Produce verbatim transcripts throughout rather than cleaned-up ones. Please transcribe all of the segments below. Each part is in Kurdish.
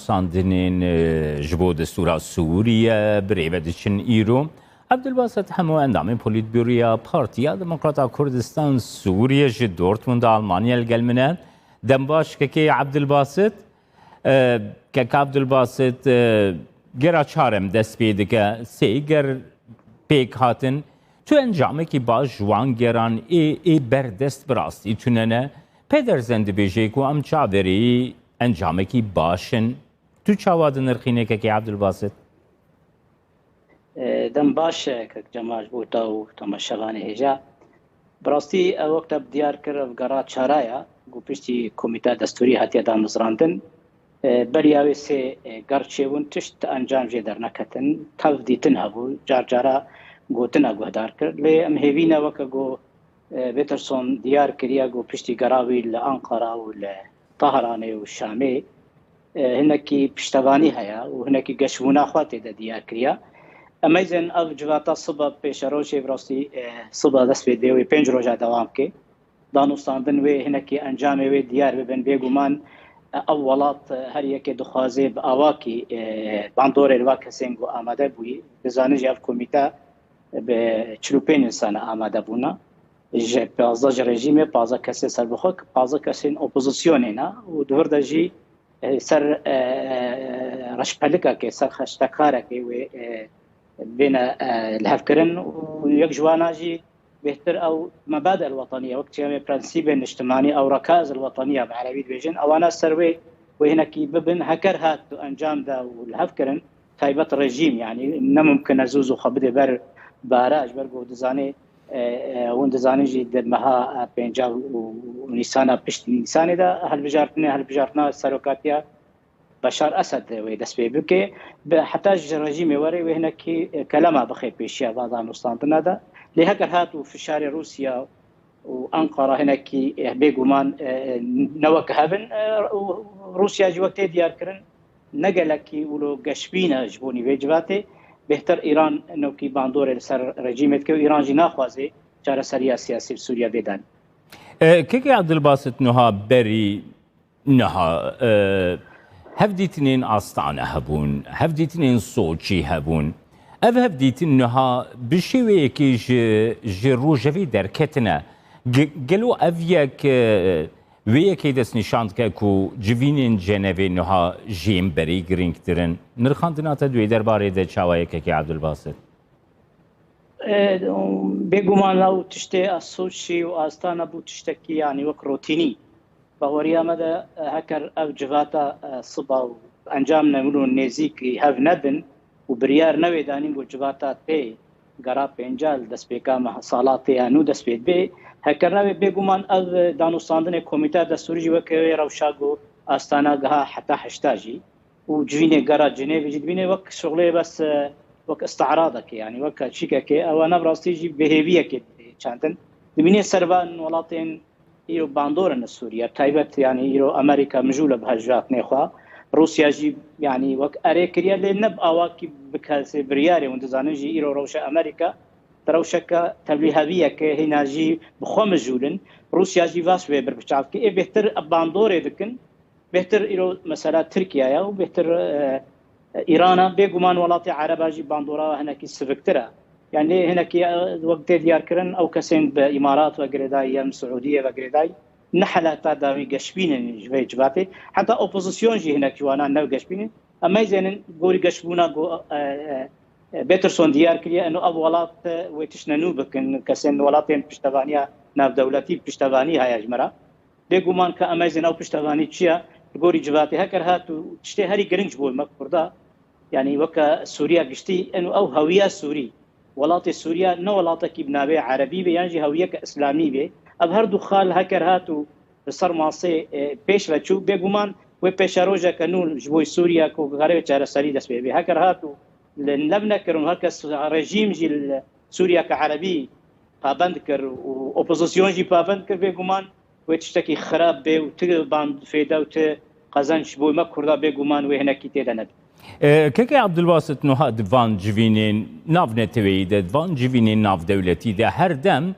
Sandinên e, ji bo destûra Sûriye bi rê ve diçin îro. Ebdulbasit Hemo endamê Polîtbûroya Partiya Demokrata Kurdistan Sûriye ji Dortmund a Almanya li gel min e. Dem baş kekê Ebdulbasit. E, kek Ebdulbasit, e, gera çar em dest pê dike. Sê ger pêk hatin. Tu encamekî baş ji wan geran ê, ê berdest bi rastî tune ne. Pê derzen dibêje ku em çaverêyî encamekî baş in. Tu çawa dinirxînî kekê Ebdulbasit? E, dem baş e kek Cemal ji bo te û temaşevanê hêja. Bi rastî ew wek te bi diyar kir ev gera çara ya ku piştî komîteya destûrî hatiye damezrandin. E, beriya wê sê e, ger çêbûn tişt encam jê derneketin. Tev dîtin hebû, car cara gotina guhdar kir. Lê em hêvî ne weke ku e, Peterson diyar kiriye ku piştî gera wî li Anqara û li Tahranê û Şamê e, hinekî piştevanî heye û hinekî geşbûna xwe tê de diyar kiriye. Em êzên ev civata sibe pêşerojê bi rastî e, sibe dest pê dê wê pênc roja dewam ke. Danûstandin wê hinekî encamê wê diyar bibin. Bêguman e, ev welat e, her yekê dixwaze bi awakî e, bandorê li va kesên ku amade bûyî. Dizanin jî ev komîte bi çil û pênc insana amade bûne. Ji pazdeh ji rejîmê, pazdeh kesên serbixwe, pazdeh kesên opozisyonê ne û di vir de jî e, ser e, e, reşpelikekê, ser xeştekarekê wê e, bêne e, lihevkirin û yek ji wana jî bêhtir ew mebade elwetaniye, wek çi em ê prensîbên niştimanî ew rekaez elwetaniye bi erebî dibêjin, ewana ser wê wê hinekî bibin, heker hat tu encam de û lihevkirin, taybet rejîm, yanî ne mumkin e zû zû xwe bidê ber bara, ji ber ku dizanê, e, e, hûn dizanin jî di meha, e, pênca û nîsana pişt nîsanê de hilbijartinê, hilbijartina serokatiya Beşar Esed wê dest pê bike. Bi, heta ji rejîmê were wê hinekî, e, kelema bixe pêşiya va danûstandina de. Lê heger hat û fişarê Rûsya û Anqara hinekî, e, bêguman, e, ne wek hev in, e, û Rûsya jî wek tê diyar kirin, ne gelekî wilo geşbîn e ji bo nîvê civatê. Bêhtir Îran nokî bandorê li ser rejîmê dike û Îran jî naxwaze çareseriya siyasî li Sûriye bê danîn. E, Kekê Ebdulbasit, niha berî niha e, hevdîtinên Astane hebûn, hevdîtinên Soçî hebûn. Ev hevdîtin niha bi şêweyekê ji, ji rojevê derketine. Ge-, gelo ev yek e, wê yekê destnîşan dike ku civînên Cenevê niha ji yên berê girîngtir in? Nirxandina te di wê derbarê de çawa ye, Kekê Ebdulbasit? E, bêguman ew tiştê a Soçî û Astana bû tiştekî, yanî wek rotînî. Baweriya me de, e, heker ev civata, e, siba û encam ne wilo nêzîk hev nebin û biryar newê danîn ku civata tê gera pênca li destpêka me sala tê ya nû dest pê dibe. Heker newê bêguman ev, e, danûstandinê komîteya destûrî jî weke wê rewşa ku Astana giha heta heşta jî û civînê gera Cinêvê jî dibîne wek şixulê bes, e, wek isti'radekê, yanî wek çîkekê, ew ne bi rastî jî bêhêviyekê çandin. Dibîne ser van welatên îro bandor in li Sûriye, taybet, yanî îro Amerîka mijûl e bi hevjîhatinê xwe. Rûsya jî, yanî wek erê kiriye, lê ne bi awakî bi kesê biryarê. Hûn dizanin jî îro rewşa Amerîka di rewşeke tevlîheviyeke hêna jî bi xwe mijûl in. Rûsya jî vaş wê bir biçav ke ê bêhtir bandorê dikin. Bêhtir îro mesela Tirkiye ye û bêhtir, e, Îran e. Bêguman welatê Ereba jî bandora hinekî siviktir e. Yanî hinekî, e, wek tê diyarkirin ew kesên bi Îmarat ve girêdayî ya bi Siûdiyê ve girêdayî ne hela ta dawî geşbîn in ji vê civatê. Heta opozîsyon jî hinek ji wana ne geşbîn in. Em meyzênin gorî geşbûna ku, e, e, e, Peterson diyar kiriye, eno ev welat, e, wê tiştine nû bikin. Kesên welatên piştevaniya navdewletî piştevanî heye ji me re. Bêguman ka em êzên ew piştevanî çi ye, li gorî civatê heker hat û tiştê herî giring ji bo me Kurda, yanî weke Sûriya giştî, eno ew hewiya Sûrî, welatê Sûriya ne welatekî bi navê Erebî be yan jî hewiyeke Îslamî be. Ev her du xal heker hat û li ser masê, e, pêş ve çû. Bêguman wê pêşerojeke nû ji bo Sûriya ku kare çareserî dest pê bê. Heker hat û li nev nekirin û herkes rejîm jî li Sûriyeke Erebî pabend kir û opozîsyon jî pabend kir, bêguman wê tiştekî xirab bê û ti ban fêde û ti qezenc ji bo me Kurda bêguman wê hinekî tê de nebe. E, Keke Abdulbasit, nuha di van civînên navneteweyî de, di van civînên navdewletî de her dem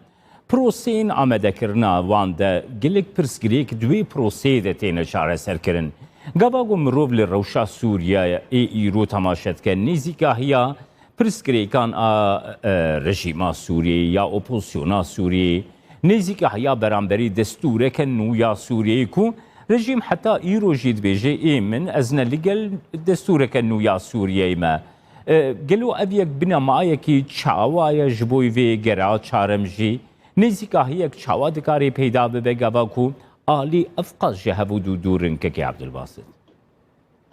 proseyên amadekirina wan de gelek pirsgirêk di wê proseyê de têne çareserkirin. Gava ku mirov li rewşa Sûriyeyê ê îro temaşe dike, nêzîkahiya pirsgirêkan a, e, rejîma Sûriyeyê ya opozisyona Sûriyeyê, nêzîkahiya beramberî destûreke nû ya Sûriyeyê ku rejîm heta îro jî dibêje, ê min, ez ne li gel destûreke nû ya Sûriyeyê me. E, gelo ev yek binemayekî çawa ye ji bo vê gera çaremjî? Nêzîkahiyek çawa dikare peyda bibe gava ku alî ev qas ji hevû dû dûr in, kekê Ebdulbasit?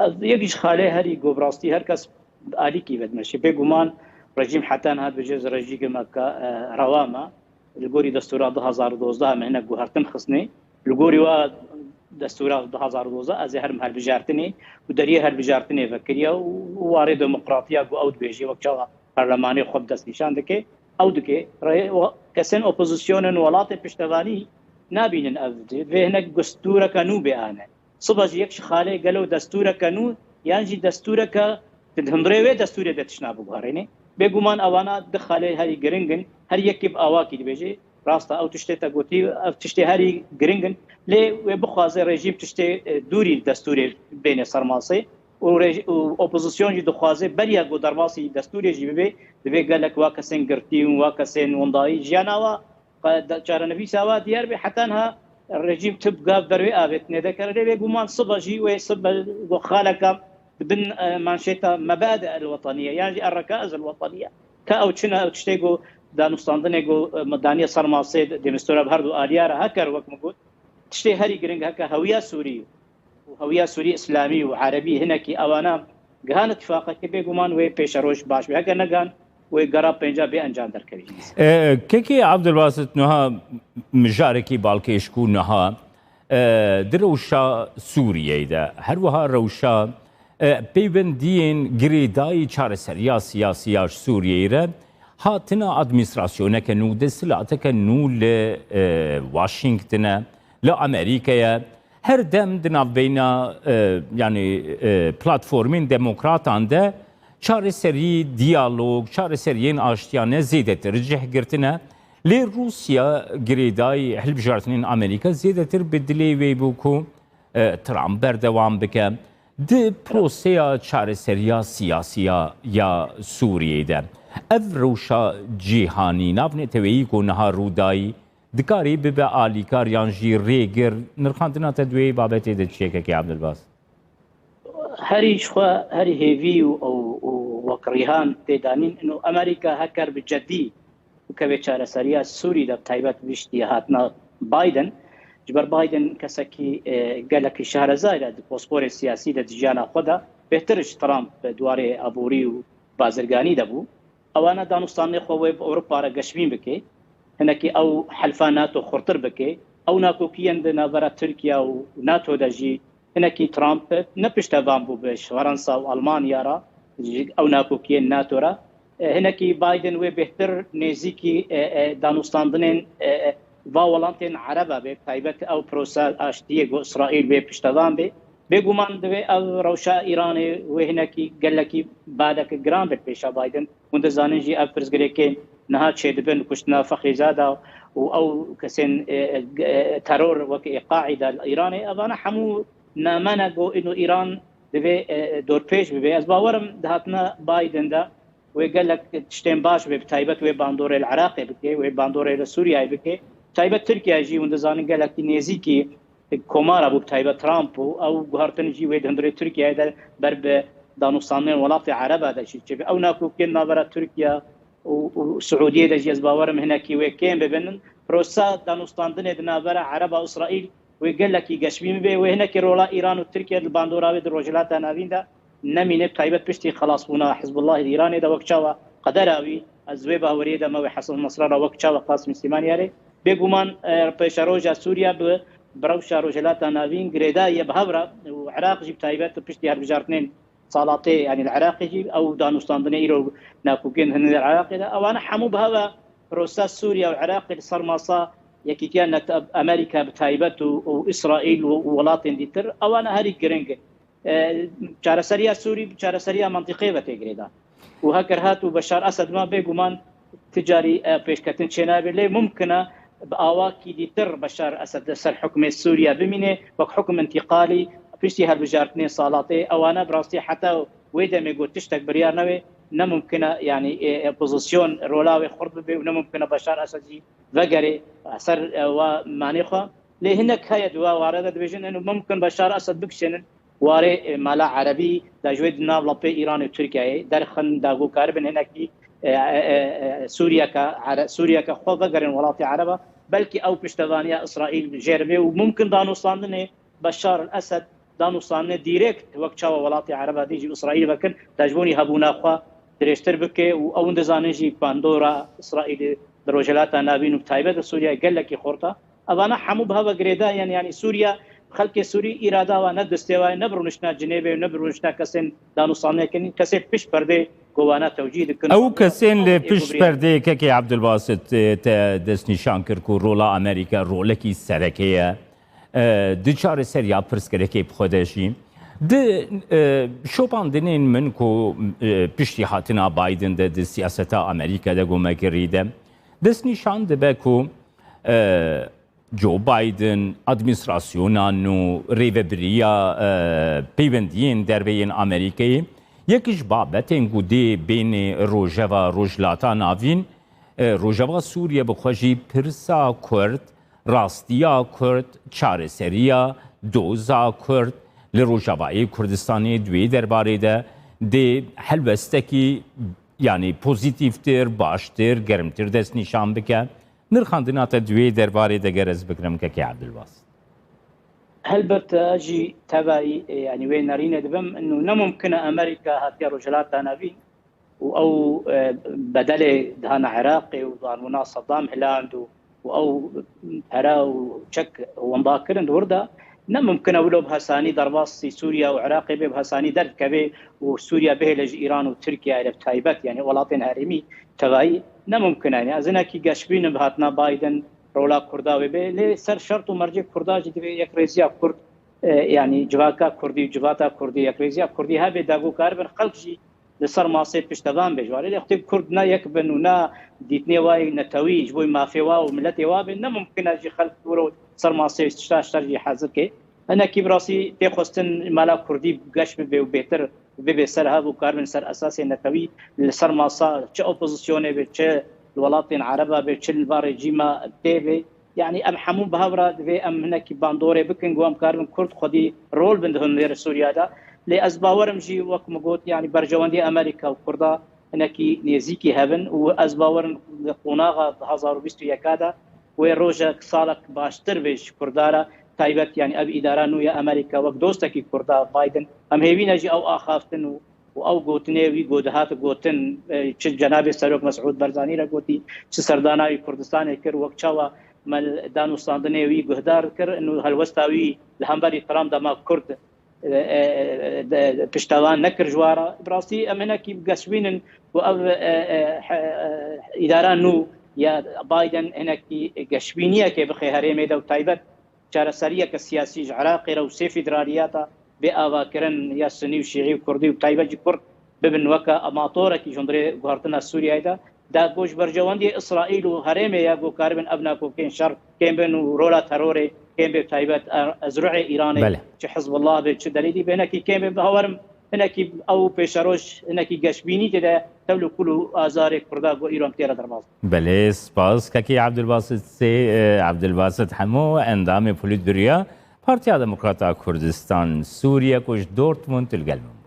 Ez yek ji xalê herî ku bi rastî her kes bi alîkî ve dimeşe. Bêguman rejîm heta niha dibêje ez rejîmeke, e, rewa me. Li gorî destûra du hazar û dozdeh me hinek guhertin xistnê. Li gorî wa destûra du hazar û dozdeh ez ê herim hilbijartinê û deriyê hilbijartinê vekiriye û warê demokratiya ku ew dibêje wek çawa perlemanê xwe bi dest nîşan dike, ew dike. Rê-, kesên opozîsyonin welatê piştevanî nabînin ev di. Vê hinek destûreke nû bê ane. Sibe jî yek ji xalê gelo destûreke nû yan jî destûreke di hundirê wê destûrê de tişna biguherînê. Bêguman ewana di xalê herî giring in, her yekê bi awakî dibêje. Rast e, ew tiştê te gotî, ev tiştê herî giring in. Lê wê bixwaze rejîm tiştê, e, dûrî destûrê bêne ser masê û rej-, û opozîsyon jî dixwaze beriya ku derbasî destûrê jî bibe, divê gelek wa kesên girtî û wa kesên windayî jiyana wa Qe-, da-, çarenivîsa wa diyar be, heta niha rejîm tib gav ber wê avêt nedekare. Lê bêguman sibe jî wê sibe ku xaleka di bin, e, manşêta mebadi el-wetaniye yan jî er-rekaiz el-wetaniye. Ka ew çi ne, ew tiştê ku danûstandinê ku, e, daniye ser masê demîstora bi her du aliya re heker wek min got, tiştê herî giring heke hewiya Sûrî û hewiya Sûrî, Îslamî û Erebî hinekî ewana gihane tifaqekê, bêguman wê pêşeroj baş be. Heke negan wê gera pênca bê encam derkevî. E, kekê Abdulbasit, niha mijarekî balkêş ku niha, e, di rewşa Sûriyeyê de, her wiha rewşa, e, peywendiyên girêdayî çareseriya siyasî ya ji Sûriyeyê re hatina administrasyoneke nû, desthilateke nû li, e, Washington e, li Amerîkeye. Her dem di navbeyna, e, yanî, e, platformên demokratan de çareserî, diyalog, çareseriyên aştiyane zêdetir cih girtine. Lê Rûsya girêdayî hilbijartinên Amerîka zêdetir bi dilê wê bû ku, e, Trump berdewam bike. Di proseya çareseriya siyasiya ya Sûriyeyê de ev rewşa cîhanî navneteweyî ku niha rûdayî dikarî bibe alîkar yan jî rêgir? Nirxandina te di wê babetê de çi ye, kekê Abdulbasit? Herî ji xwe herî hêvî û, û, û wek rîhan tê danîn, ino Amerîka heker bi cedî bikeve çareseriya Sûrî de, bi taybet bi piştî hatina Biden. Ji ber Biden kesekî, e, gelekî şarezaye di posporê siyasî de di jiyana xwe de bêhtir ji Trump di warê aborî û bazirganî de bû. Ewana danûstanê xwe wê bi Ewropa re geşbîn bike. Hinekî ew helifa NATO xurtir bike. Ew nakokiyên di navbera Tirkiye û NATO de jî hinekî Trump ne piştevan bû bi Fransa û Almanya re, ji ew nakokiyên NATO re. E, hinekî Biden wê bêhtir nêzîkî, e, e, danûstandinên, e, e, va welatên Ereba bê, taybet ew prosa aştiyê ku Îsraîl bê piştevan bê. Bêguman divê ev rewşa Îranê wê hinekî gelekî badeke giran bê pêşa Biden. Hûn dizanin jî ev pirsgirêkên niha çêdibin, kuştina Fexrîzada û ew kesên, e, e, teror wek Qaîda li Îranê, evana hemû name ne ku ino Îran divê, e, e, dorpêç bibe. Ez bawerim di hatina Biden de wê gelek tiştên baş bê, bi taybet wê bandorê li Iraqê bike, wê bandorê li Sûriyeyê bike. Taybet Tirkiye jî hûn dizanin gelekî nêzîkî komara bû, bi taybet Trump û ew guhertin jî wê di hundirê Tirkiyeyê de ber bi danûstandinên welatê Ereba de jî çêbe. Ew nakokiyên navbera Tirkiye û, û Siûdiyê de jî ez bawerim hinekî wê kêm bibin. Prosa danûstandinê di navbera Ereba û Îsraîl wê gelekî geşbîn bibe, wê hinekî rola Îran û Tirkiye di bandora wê di Rojhilata Navîn de nemîne, bi taybet piştî xelasbûna Hizbullahê di Îranê de, wek çawa qedera wî, ez wê baweriyê de me wê Hesen Nesrallah wek çawa Qasim Sîmaniyarê. Bêguman, e, pêşeroja Sûriye bi, bi rewşa Rojhilata Navîn girêdayî ye bi hev re û Iraq jî bi taybet piştî hilbijartinên salatê, yanî li Iraqê jî ew danûstandinê îro nakokiyên hene li Iraqê de, ewana hemû bi hev e prosa Sûriye û Iraqê li ser masa Yekîtiya NATO, Amerîka bi taybet û, û Îsraîl û, û welatên dîtir, ewana herî giring in. E, çareseriya Sûrî bi çareseriya mentiqê ve tê girêdan. Û heger hat û Beşar Esed ma bêguman ti carî, e, pêşketin çênabe, lê mumkin e bi awakî dîtir Beşar Esed li ser hukmê Sûriye bimîne, wek hukm întîqalî Piştî hilbijartinê salatê, ewana bi rastî heta wê demê ku tiştek biryar nebe, ne mumkin e, yanî, e, opozîsyon rola wê xurt bibe û ne mumkin e Beşar Esed jî vegerê ser, e, wa manê xwe. Lê hinek heye di wa ware de dibêjin, eno mumkin Beşar Esed bikişênin warê, e, mala erebî da ji wê di nav lapê Îran û Tirkiyeyê derxin, da ku karibin hinekî, e, e, e, e, Sûriyeke ere-, Sûriyeke xwe vegerin welatê ereba. Belkî ew piştevaniya Îsraîl jê re bê û mumkin danûstandinê Beşar el Esed danûstandinê dîrekt wek çawa welatê ereba dî jî Îsraîl vekin, da ji bo hebûna xwe dirêjtir bike û ew dizanin jî bandora Îsraîlê bi Rojhilata Navîn û bi taybet li Sûriye gelekî xurt e. Evana hemû bi hev ve girêdayî ne, yanî Sûriye, xelkê Sûrî îrada wan ne destê wan, ne bi rûniştina Cinêvê û ne bi rûniştina kesên danûstandinê kirin, kesê pişt perdê ku wana tewcîh dikin. Ew kesên li pişt perdê, kekê Ebdulbasit, e, te destnîşan kir ku rola Amerîka rolekî sereke ye. E, di çareseriya pirsgirêkê bi xwe de jî. Di, e, şopandinên min ku, e, piştî hatina Biden de di siyaseta Amerîka de ku me kirî de, destnîşan dibe ku, e, Joe Biden, administrasyona nû, rêvebiriya, e, peywendiyên derve yên Amerîkayê, yek ji babetên ku dê bênê rojeva Rojhilata Navîn, e, rojeva Sûriye bi xwe jî pirsa Kurd, rastiya Kurd, çareseriya doza Kurd li Rojavayê Kurdistanê di wê derbarê de dê helwestekî, yanî pozîtîftir, baştir, germtir destnîşan bike. Nirxandina te di wê derbarê de ger ez bigirim, kekê Ebdulbasit. Helbet ez jî tevayî, e, yanî wê nerînê dibim. Ino ne mumkin e Amerîka hatiye Rojhilata Navîn û ew, e, bedelê dana Iraqê û darmûna Saddam hiland û, û ew pere û çek winda kirin di wir de. Ne mumkin e wilo bi hesanî derbasî Sûriye û Iraqê bê, bi hesanî derdikeve û Sûriye bihêle ji Îran û Tirkiyeyê re bi taybet, yanî welatên herêmî tevayî ne mumkin e. Yanî ez hinekî geşbîn im bi hatina Biden rola Kurda wê bê. Lê ser şert û mercê Kurda jî divê yekrêziya Kurd, e, yanî civaka Kurdî û civata Kurdî, yekrêziya Kurdî hebe, da ku karibin xelk jî li ser masê piştevan bê ji warê. Lê wextê Kurd ne yek bin û ne dîtinê wa yê netewî ji bo mafê wa û miletê wa bê, ne mumkin e jî xelk wiro ser masê tişta ji ser jî hezir ke. Hinekî bi rastî tê xwestin mala Kurdî geş bibe û bêtir bibe ser hev û karibin ser esasê netewî li ser masa çi opozisyonê be, çi li welatên Ereba be, çi li va rejîma tê be. Yanî em hemû bi hev re divê em hinekî bandorê bikin ku em karibin Kurd xwedî rol bin di hundirê Sûriya de. Lê ez bawerim jî wek min got, yanî berjewendiya Amerîka û Kurda hinekî nêzîkî hebin û ez bawerim li qonaxa du hazar û bîst û yek de wê rojek, salek baştir bê ji Kurda re, taybet, yanî ev îdara nû ya Amerîka wek dostekî Kurda Biden, em hêvî ne jî ew axaftin û û ew gotinê wî ku dihat gotin, e, çi cenabê Serok Mesûd Barzanî re gotî, çi serdana wî Kurdistanê kir, wek çawa me li danûstandinê wî guhdar kir, û helwesta wî li hemberî Trump dema Kurd, e, e, de, piştevan nekir ji wa re. Bi rastî em hinekî geşbîn in ku ev, e, e, he, e, îdara nû ya Biden hinekî geşbîniyekê bixe herêmê de û taybet çareseriyeke siyasî ji Iraqê re û sê federaliyata bê avakirin ya Sunî û Şîî û Kurdî û taybet jî Kurd bibin weke motorekî ji hundirê guhertina Sûriyeyê de, da ku ji berjewendiyê Îsraîl û herêmê ya ku karibin ev nakokên şer kêm bin û rola terorê kêm bê, taybet, e, ezruê Îranê, belê, çi Hizbullah be, çi delîlî be, hinekî kêm be, bawerim hinekî ew pêşeroj, hinekî geşbînî tê de tevlî kul û azarê Kurda ku îro em tê re derbas. Belê, spas. Kekî Ebdulbasit Sê, e, Ebdulbasit Hemo, endamê Polîtbüroya Partiya Demokrata Kurdistan Sûriye ku ji Dortmund li gel min bû.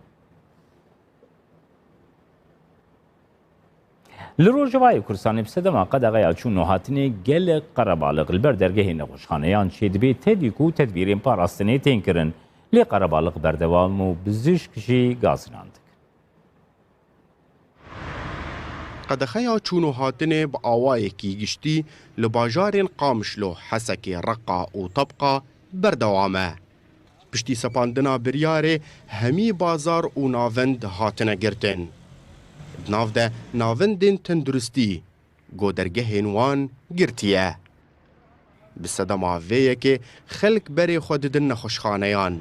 Li Rojavayê Kurdistanê bi sedema qedexeya çûn û hatinê gelek qerebalix li ber dergehên nexweşxaneyan çêdibê, tevî ku tedbîrên parastinê tên kirin. Lê qerebalix berdewam û bizişk jî gazinan dikin. Qedexeya çûn û hatinê bi awayekî giştî li bajarên Qamişlo, Hesekê, Reqa û Tebqa berdewam e. Piştî sepandina biryarê hemî bazar û navend hatine girtin. Di nav de navendên tenduristî, ku dergehên wan girtiye. Bi sedema vê yekê xelk berê xwe didin nexweşxaneyan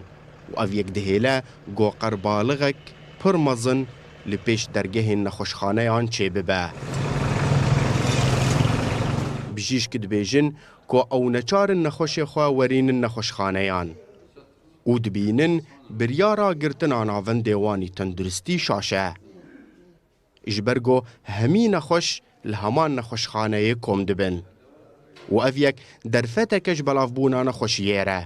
û ev yek dihêle ku qerbalixek pir mezin li pêş dergehên nexweşxaneyan çêbibe. Bijîşk dibêjin ku ew neçar in nexweşê xwe werînin nexweşxaneyan. û dibînin biryara girtina navendê wan î tenduristî şaş e. Ji ber ku hemî nexweş li heman nexweşxaneyê kom dibin û ev yek derfeteke ji belavbûna nexweşiyê re.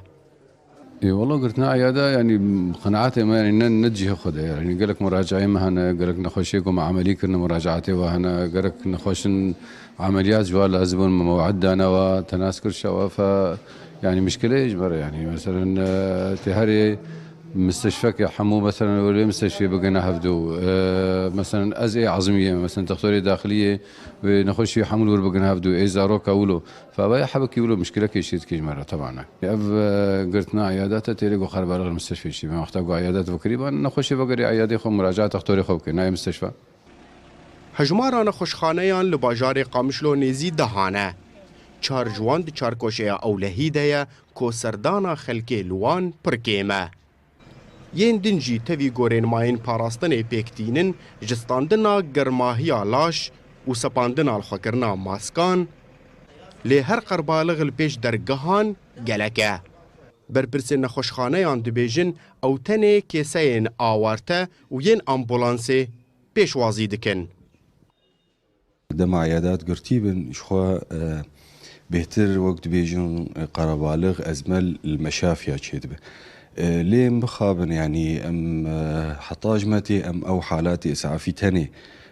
Ê, wela girtina eyada, yanî, qenaetê me, yanî, ne, ne cihê xwe de ye. Yanî, gelek muracaeyê me hene, gelek nexweşiyê ku me emelî kirine, muracaetê we hene, gelek nexweşin emeliyat ji we lazim bûn, me mew'id dane we, tenas kir şewe, fe, yanî, mişkileyê ji me re, yanî, meselen, e, tê herê misteşfeke hemû, meselen, wê lê misteşfê bigihine hevdû. E, meselen, ez ê ezmiyê me, meselen, dextorê daxiliyê wê nexweşî hemû li wir bigihine hevdû, ê zaroka wilo. Fe ev hebekî wilo mişkilekê şî dike ji me re, teban e. Ev, e, girtina eyadata têrê ku qerebalix li misteşfê şî. Me wexta ku eyadat vekirî, ba nexweşê vegerê eyadê xwe, muracaat dextorê xwe bike, nayê misteşfa. Hejmara nexweşxaneyan li bajarê Qamişlo nêzî dehan e. Çar ji wan di çarkoşeya ewlehî de ye ku serdana xelkê li wan pir kêm e. Yên din jî tevî gorên mayên parastinê pêk tînin, ji standina germahiya laş û sepandina lixwekirina maskan, lê her qerbalix li pêş dergehan gelek e. Berpirsên nexweşxaneyan dibêjin, ew tenê kêseyên awarte û yên ambulansê pêşwazî dikin. Dema eyadat girtî bin, ji xwe, e, bêhtir, wek dibêjin, e, qerebalix, ezmel li meşafiya çêdibe. E, lê em bixabin, yanî em, e, heta ji me tê em ew halatê îsafî tenê,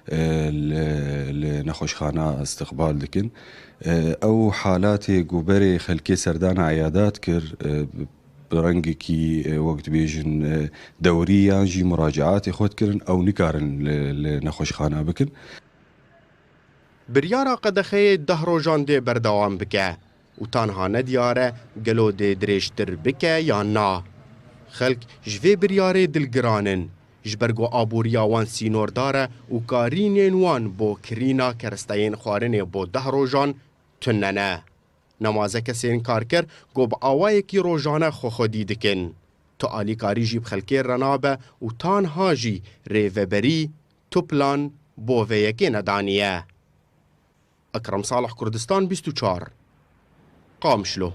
e, li, li nexweşxana îstiqbal dikin. E, ew halatê ku berê xelkê serdana eyadat kir, e, bi rengekî, e, wek dibêjin, e, dewrî yan jî muracaatê xwe dikirin, ew nikarin li, li nexweşxana bikin. Biryara qedexeyê deh rojan dê berdewam bike û tanha nediyar e gelo dê dirêjtir bike yan na. Xelk ji vê biryarê dilgiran in, ji ber ku aboriya wan sînordar e û karînên wan bo kirîna keresteyên xwarinê bo deh rojan tune ne. Nemaze kesên karker ku bi awayekî rojane xwexwedî dikin. Tu alîkarî jî bi xelkê re nabe û tanha jî rêveberî tu plan bo vê yekê nedaniye. Ekrem Salih, Kurdistan bîst û çar, Qamişlo.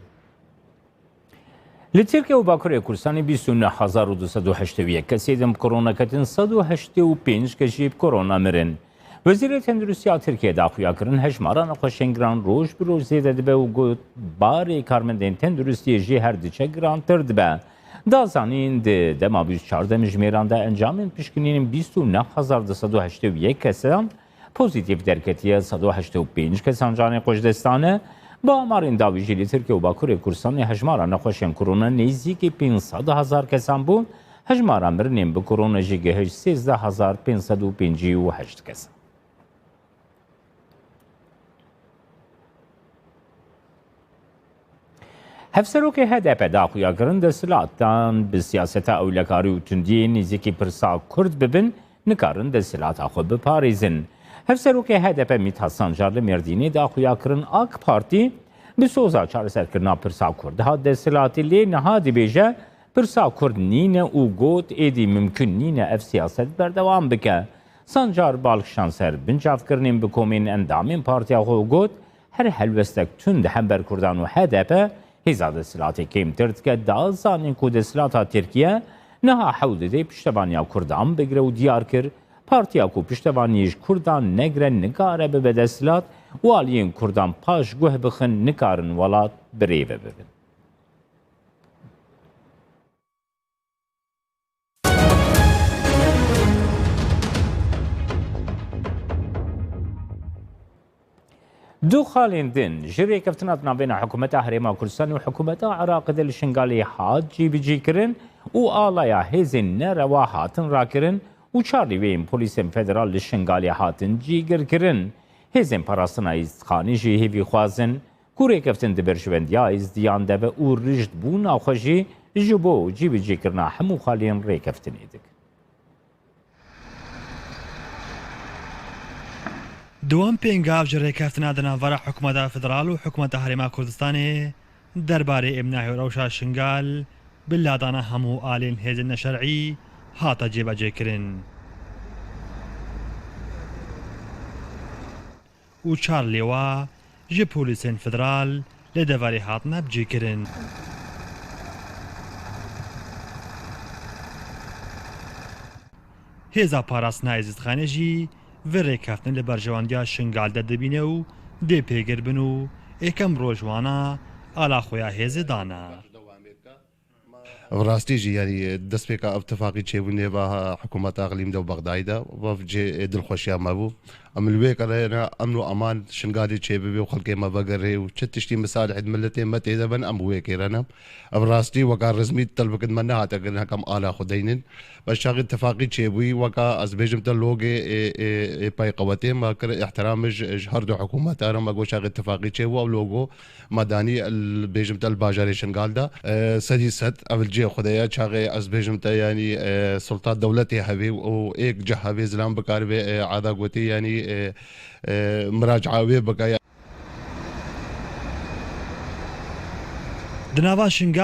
Li Tirkiye û Bakurê Kurdistanê bîst û neh hezar û du sed û heştê û yek kesê din bi korona ketin, sed û heştê û pênc kes jî bi korona mirin. Wezîrê Tenduristiya Tirkiye daxuya kirin, hejmara nexweşên giran roj bi roj zêde dibe û got, barê karmendên tenduristiyê jî her diçe girantir dibe. Da zanîn, di dema bîst û çar demjimêran de encamên pişkinînên bîst û neh hezar du sed û heştê û yek kesan pozîtîf derketiye, sed û heştê û pênc kesan canê xwe ji dest dane. Bi amarên dawî jî li Tirkiye û Bakurê Kurdistanê hejmara nexweşên korona nêzîkî pênc sed hezar kesan bû, hejmara mirinên bi korona jî gihişt sêzdeh hezar pênc sed û pêncî û heşt kesan. Hevserokê H D P daxuya kirin, desthilatan bi siyaseta ewlekarî û tundiyê nêzîkî pirsa Kurd bibin, nikarin desthilata xwe biparêzin. Hevserokê H D P Mithat Sancar li Mêrdînê daxuya kirin, AK Partî bi soza çareserkirina pirsa Kurd hat desthilatê, lê niha dibêje, pirsa Kurd nîne û got, êdî mimkun nîne ev siyaset berdewam bike. Sancar bal kişand ser bincavkirinên bi komên endamên partiya xwe û got, her helwestek tund hember Kurdan û H D P hêza desthilatê kêmtir dike, da zanîn ku desthilata Tirkiye niha hewl dide piştevaniya Kurdan bigire û diyar kir, partiya ku piştevaniyê ji Kurdan negire nikare bibe desthilat û aliyên Kurdan paş guh bixin, nikarin welat bi rê ve bibin. Du xalên din ji rêkeftina di navbêna Hikûmeta Herêma Kurdistanê û Hikûmeta Iraqê de li Şingalê hat cîbicîkirin û alaya hêzên nerewa hatin rakirin û çar lîweyên polîsên federal li Şingalê hatin cîgirkirin. Hêzên Parastina Êzidxanê jî hêvî xwazin ku rêkeftin di berjewendiya êzdiyan de be û rijdbûna xwe jî ji bo cîbicîkirina hemû xalên rêkeftinê dikin. Di wan pêngav ji rêkeftina di navbera Hikûmeta Federal û Hikûmeta Herêma Kurdistanê derbarê êmnahê û rewşa Şingal bi ladana hemû alên hêzên neşer'î hate cêbecêkirin. Û çar lêwa ji polîsên federal li deverê hatine bicîkirin. Hêza parastina Êzîdxanê jî vê rêkeftinê li berjewendiya Şingal de dibîne û dê pêgir bin û êkem roj wana ala xwe ya hêzê dane. Bi rastî jî, yanî, destpêka ev tifaqî çêbû nêva hikûmeta eqlîm de û Bexdayî de, ev cihê dilxweşiya me bû. Em li wê kerê ne emn û eman Şingalê çêbibe û xelkê me vegerê û çi tiştî misalihê miletê me tê de bin, em bi wê kêre ne. Ev rastî weka resmî telbikên me nehate kirin, heke em ala xwe deynin. Bes çaxê tifaqî çêbûyî, weka ez bêjim te logê ê, ê, ê pey qewetê me kir, îhtiramê ji, ji her du hikûmeta re me got çaxê tifaqî çêbû, ev logo me danî, el, bêjim te li bajarê Şingal de. E, sedî sed, ev li cihê xwe de ye, çaxê ez bêjim te, yanî, e, sulta dewletê hevê û êk cih hevê zilam bikaribe, e, ada gotî, yanî, e, e, miraca wê bike. Di nava Şingal